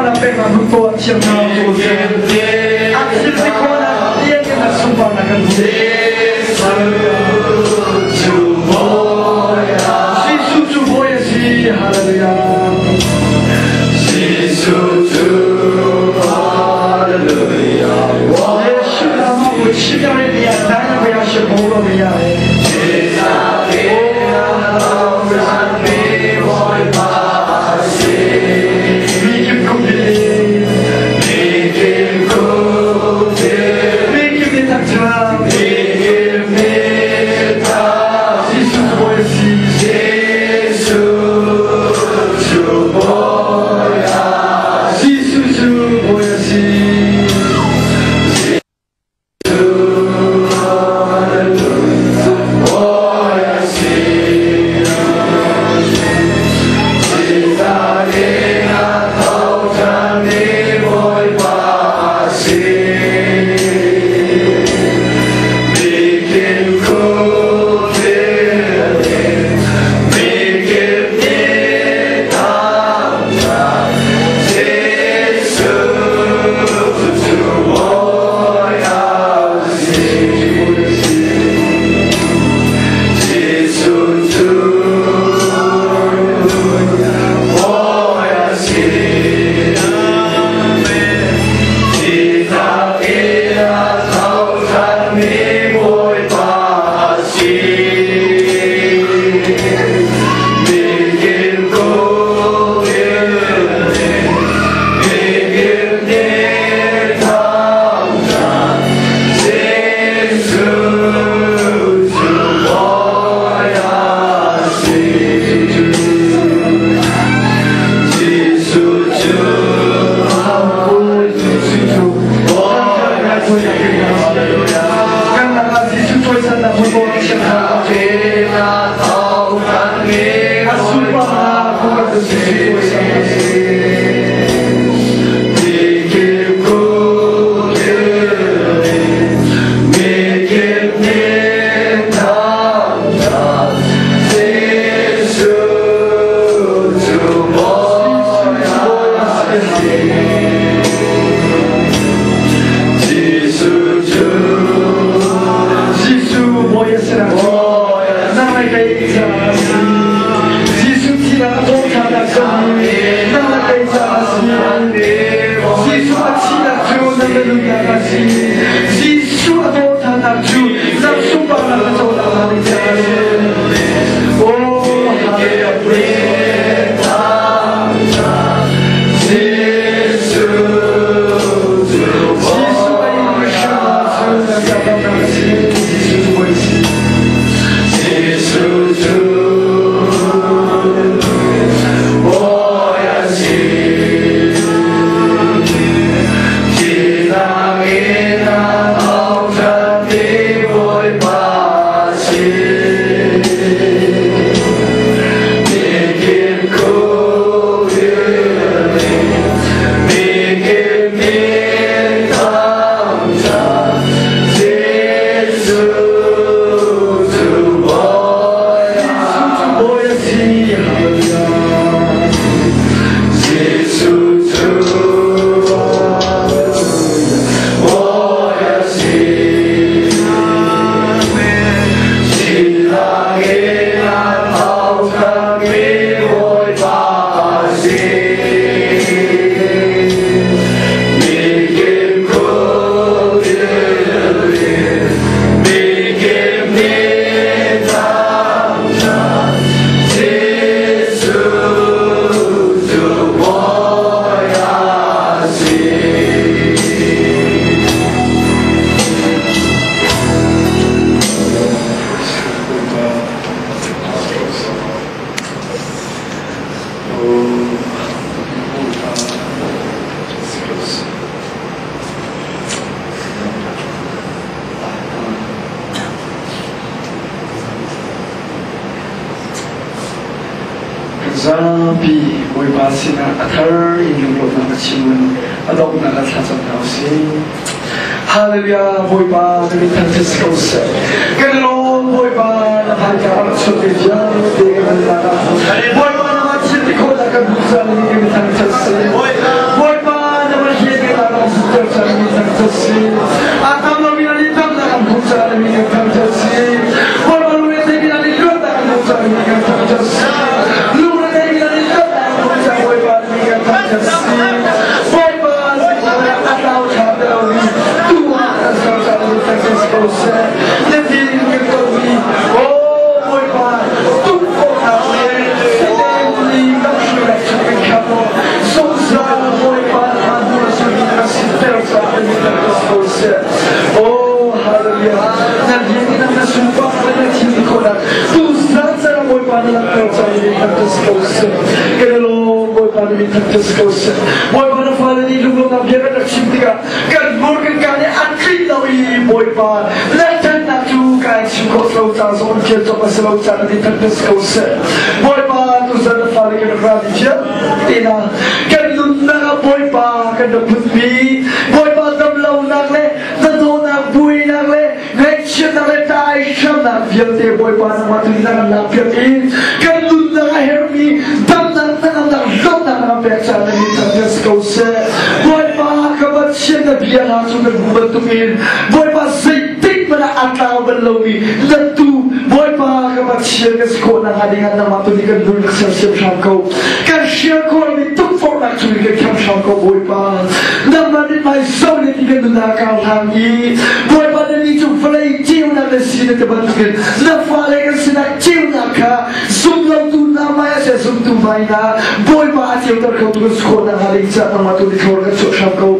sunparnak peknak hmun poah ah thiam hna u sih. A thil ti khawhnak lian in a sunparnak kan hmu. Jesuh cu Bawi a si. Hallelujah. 耶稣他们不期待的呀，咱不要去保罗的呀。Mi kip kum mi kip ni thangṭhat. Jesuh cu Bawi a si. Jesuh cu Bawi a si. Kan lakah Jesuh cawisannak hmun paoh ah chiah hna. A sunparnak hmun ah Jesuh cawisan a si. Jesuh Bawi a si nak cu nang le kei caah a si. Jesuh thihnak a thawhṭhannak zong hi nang le kei caah a si. Jesuh a thihnak cu nang le nunnak a si. Jesuh a thawhṭhannak cu nang sunparnak na conak hnga ding caah a si. Oh, hallelujah, praise Jesuh a in hram cu nan dah a si. Jesuh cu Bawi a si. Jesuh cu Bawi a si. Hallelujah. Kan zapi Bawipa sinah a thar in lunglawmhnak a chim in a donghnak ah thlacam hna u sih. Hallelujah Bawipa na min thangṭhat si ko seh. Kan lawm Bawipa na hmaika a rak chuak mi vialte kan nunnak ah Bawipa nangmah thil ti khawhnak kan hmuh cang i kan thangṭhat si. Bawipa thangṭhat si. A tam lomi hna nih damnak an hmuh caah na min kan thangṭhat si. Bawipa lungretheimi hna nih luatnak an hmuh caah na min kan thangṭhat si. Lungretheimi hna nih luatnak an hmuh caah Bawipa na min kan thangṭhat si. Bawipa a tlau ṭhan ti lomi tu ah kan ser caah na min thangṭhat si ko seh. Na din kan tonmi, aw Bawipa, tukforhnak le Satan nih lamhruainak chung kan khamh law zungzal Bawipa na hnu a zulmi na siter caah na min thangṭhat si ko seh. Oh, hallelujah. Na rian in na sunparnak le na thil ti khawhnak tuzan zan ah Bawipa na langhter caah na min thangṭhat si ko seh. Kan i lawm Bawipa na min thangṭhat si ko seh. Bawipa na fale nih lunglawmhnak bia kan rak chim tikah kan hmur kan kaa nih a tlinh lo i Bawipa na ṭhatnak cu kai chim khawh lo ca zong in fial cawk a si lo ca na min thangṭhat si ko seh. Bawipa tuzan na fale kan rak ra dih vialte hna kan nunnak ah Bawipa kan rak phunpi Bawipa damlonak le hnawhnak buainak le ngaihchiatnak le taihramnak vialte Bawipa nangmah tu na kan lakpiak i kan nunnak a herhmi damnak hnangamnak lawmhnak na kan pek caah na min thangṭhat si ko seh. Bawipa ka Pathian na bia hna cu kan hmu bantukin Bawipa zeitik hmanh ah a tlau bal lomi na tu Bawipa ka Pathian ka si khawh nakhnga ding ah nangmah tu nih kan nun ka sersiam hram ko. Kan hrial khawhmi tukforhnak chung in kan khamh hram ko Bawipa. Nangmah mithmai zoh le ti kan nunnak kaa hlang i Bawipa na ni cu vawlei ceunak na si na ti bantukin na fale kan sinah ceunak kha zumlotu hna hmai ah seh zumtu hmai hna Bawipa a ceuter kho tu kan si khawh nakhnga ding caah nangmah tu nih thlawr kan chuah hram ko.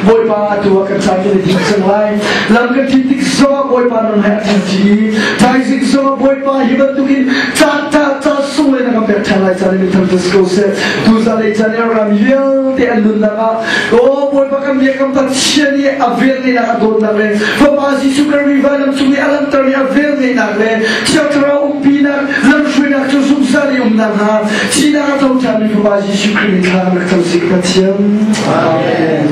Bawipa atu ah kan caan kan i ding cang lai. Lam kan ṭin tik zongah Bawipa nun he a ṭhanci i thaizing zongah Bawipa hi bantukin caan ṭha caan sunglawi na kan pek ṭhan lai caan in thangṭhat si ko seh. Tuzan ei caan i ram vialte an nunnak ah aw Bawipa kan bia kan Pathian nih a velngeihnak a dawtnak le Fapa Jesuh Khrih vailam cung i a langhtermi a velngeihnak le Thiang Thlarau umpinak lamhruainak cu zungzal i umnak hnga thihnak a co ṭhanmi Fapa Jesuh Khrih nih thla kan rak cam sik Pathian. Amen.